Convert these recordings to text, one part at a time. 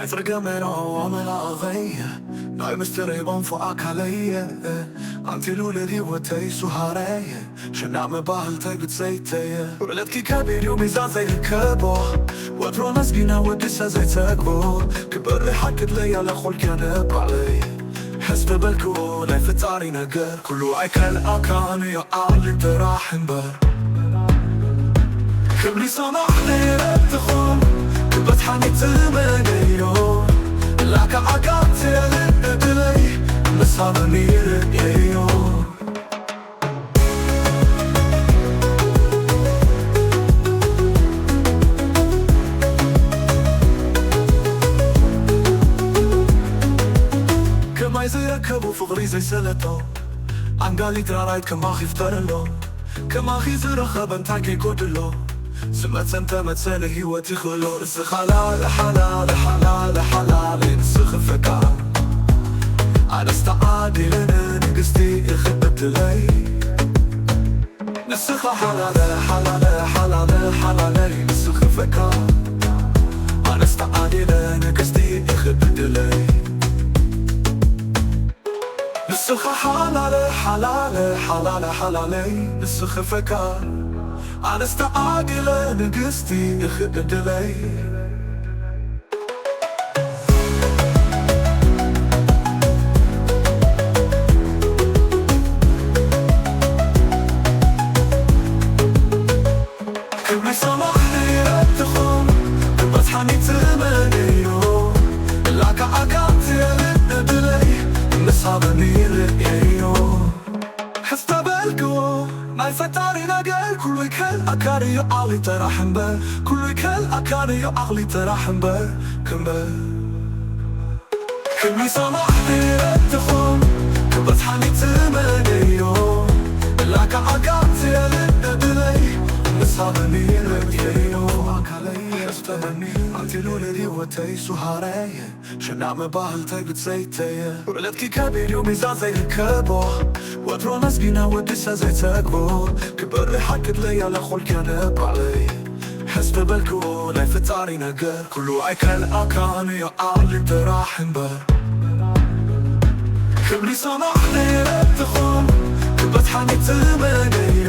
ዕጥሪ ገመና ወመላእኸየ፣ ናይ ምስጢረይ ባንፎ ኣካለየ፣ ኣንቲሉ ንህይወተይ ሱሃረየ፣ ሸናዕ መባህልተይ ብትሰይተየ። ውዕለትኪ ከቢድ እዩ ሚዛን ዘይርከቦ፣ ወትሮ መስጊና ወድሰ ዘይጸግቦ፣ ክበሪ ሓቂ ድለያ ለኾልኪያ ነባለይ። ሕስቢ በልክዎ ናይ ፈጣሪ ነገር፣ ኩሉ ኣይከልኣካን እዩ ዓቕሊ ጥራሕ እምበር። ክብሪ ሰማዕ ነይረትኹም ክበጽሓኒ ትመነዮ፣ ላካ ዓጋብት የልን እድለይ፣ ምሳበኒ ርእየዮ። ከማይ ዝረከቡ ፍቕሪ ዘይሰለቶ፣ ኣንጋሊት ራራይት ከማኺ ይፍጠረሎ። ከማኺ ዝረኸበ እንታይ ከይጎድሎ፣ ዝመጸ እንተመጸ ንህይወት ይኽእሎ። ንስኻ ሓላለ፣ ሓላለ፣ ሓላለ፣ ሓላለ፣ ንስኺ ፈቃር። ኣነስ ተዓዲለ ንንግስቲ ኢኺ ዕድለይ። ንስኻ ሓላለ፣ ሓላለ፣ ሓላለ፣ ሓላለይ፣ ንስኺ ፈቃር። ኣነስ ተዓዲለ ንግስቲ ኢኺ ዕድለይ። ንስኻ ሓላለ፣ ሓላለ፣ ሓላለ፣ ሓላለይ፣ ንስኺ ፈቃር። ኣነስ ተዓዲለ ንግስቲ ኢኺ ዕድለይ። ክብሪ ሰማዕ ነይረትኹም ክበጽሓኒ ትመነዮ፣ ላካ ዓጋብት የልን እድለይ፣ ምሳበኒ ርእየዮ። ሕስቢ በልክዎ ናይ ፈጣሪ ነገር፣ ኩሉ ይከልኣካን እዩ ዓቕሊ ጥራሕ እምበር፣ ኩሉ ይከልኣካን እዩ ዓቕሊ ጥራሕ እምበር፣ ክምበር። ክብሪ ሰማዕ ነይረትኹም ክበጽሓኒ ትመነዮ፣ ላካ ዓጋብት የልን እድለይ፣ ምሳበኒ ርእየዮ። ኣካለይ ሕስቢ በኒ ኣንቲሉ ንህይወተይ ሱሃረየ፣ ሸናዕ መባህልተይ ብትሰይተየ። ውዕለትኪ ከቢድ እዩ ሚዛን ዘይርከቦ፣ ወትሮ መስጊና ወድሰ ዘይጸግቦ፣ ክበሪ ሓቂ ድለያ ለኾልኪያ ነባለይ። ሕስቢ በልክዎ ናይ ፈጣሪ ነገር፣ ኩሉ ኣይከልኣካን እዩ ዓቕሊ ጥራሕ እምበር። ክብሪ ሰማዕ ነይረትኹም ክበጽሓኒ ትመነዮ፣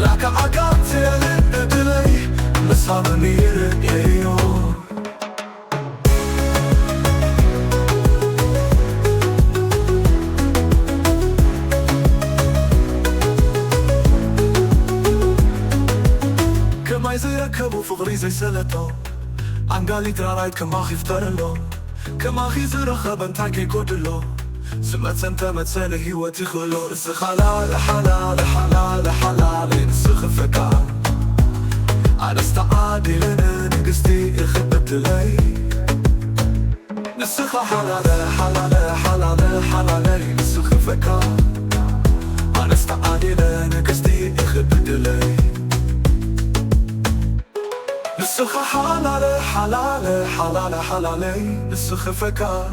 ላካ ዓጋብት የልን እድለይ፣ ምሳበኒ ርእየዮ። ከማይ ዝረከቡ ፍቕሪ ዘይሰለቶ፣ ኣንጋሊት ራራይት ከማኺ ይፍጠረሎ። ከማኺ ዝረኸበ እንታይ ከይጎድሎ፣ ዝመጸ እንተመጸ ንህይወት ይኽእሎ። ንስኻ ሓላለ፣ ሓላለ፣ ሓላለ፣ ሓላለ፣ ንስኺ ፈቃር። ኣነስ ተዓዲለ ንንግስቲ ኢኺ ዕድለይ። ንስኻ ሓላለ፣ ሓላለ፣ ሓላለ፣ ሓላለይ፣ ንስኺ ፈቃር። ኣነስ ተዓዲለ ንግስቲ ኢኺ ዕድለይ። ንስኻ ሓላለ፣ ሓላለ፣ ሓላለ፣ ሓላለይ፣ ንስኺ ፈቃር።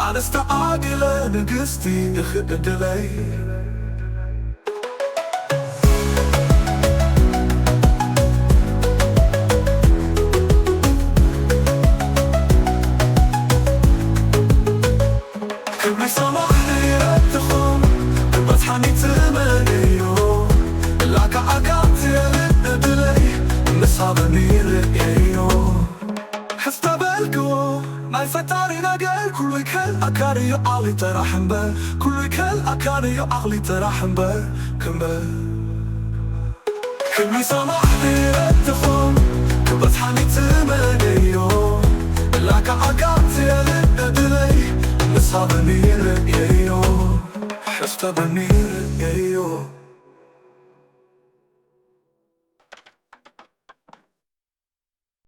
ኣነስ ተዓዲለ ንግስቲ ኢኺ ዕድለይ። ክብሪ ሰማዕ ነይረትኹም ክበጽሓኒ ትመነዮ፣ ላካ ዓጋብት የልን እድለይ፣ ምሳበኒ ርእየዮ። ሕስቢ በልክዎ ናይ ፈጣሪ ነገር፣ ኩሉ ይከልኣካን እዩ ዓቕሊ ጥራሕ እምበር፣ ኩሉ ይከልኣካን እዩ ዓቕሊ ጥራሕ እምበር፣ ክምበር። ክብሪ ሰማዕ ነይረትኹም ክበጽሓኒ ትመነዮ፣ ላካ ዓጋብት የልን እድለይ፣ ምሳበኒ ርእየዮ። ሕስቢ በኒ ርእየዮ።